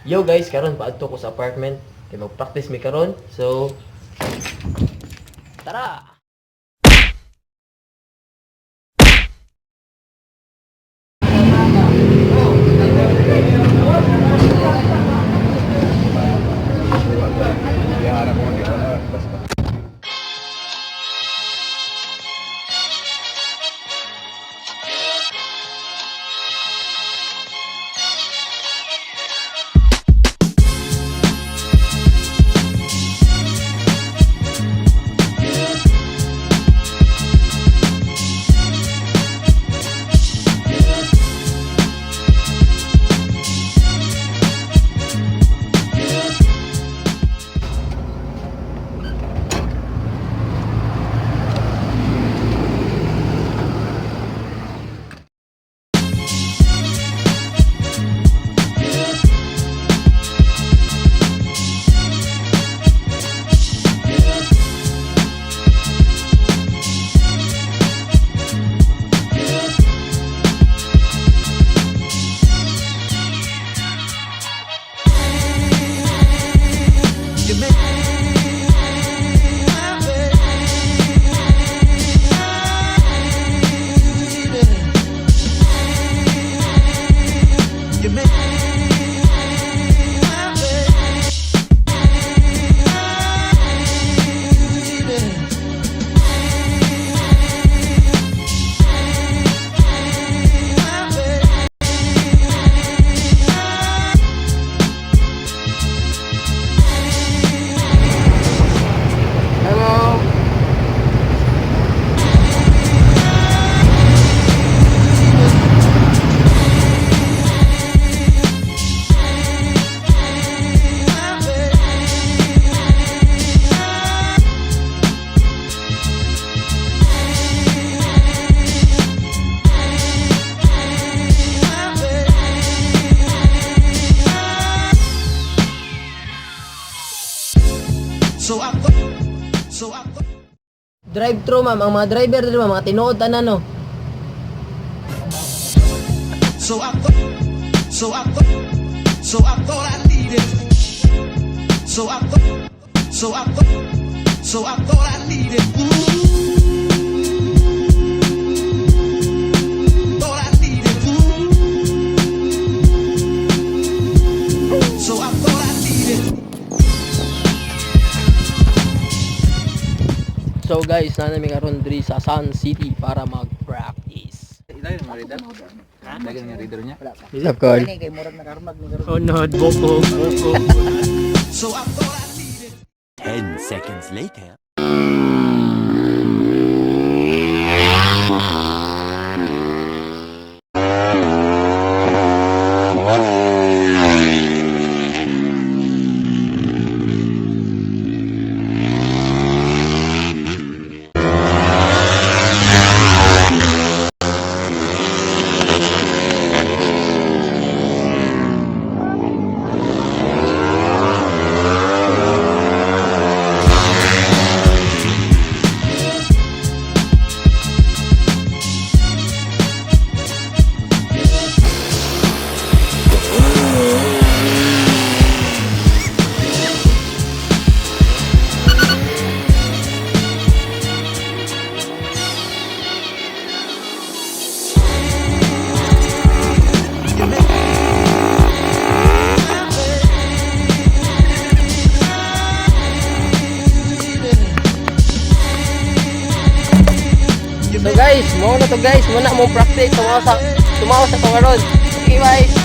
Yo guys, karon paadto ko sa apartment kay mag-practice mi karon. So tara. You make You make Hello. So I thought, so I thought. Drive thru, ma'am, ang mga driver diri, ma'am, mga tinuod tanan, no. So I thought, so I thought, so I thought I needed. So I thought, so I thought, so I thought I needed. Ooh, thought I needed. Ooh, so I thought I needed. So guys, naa mi karon diri sa Sun City para mag-practice. Ilayon mo reader? Lagyan nga reader niya. What's up, Carl? Oh no, boko, boko. So I thought I needed. 10 seconds later. You make So guys, mo na to guys, mo na mo practice, tumawa sa karon. Okay, bye.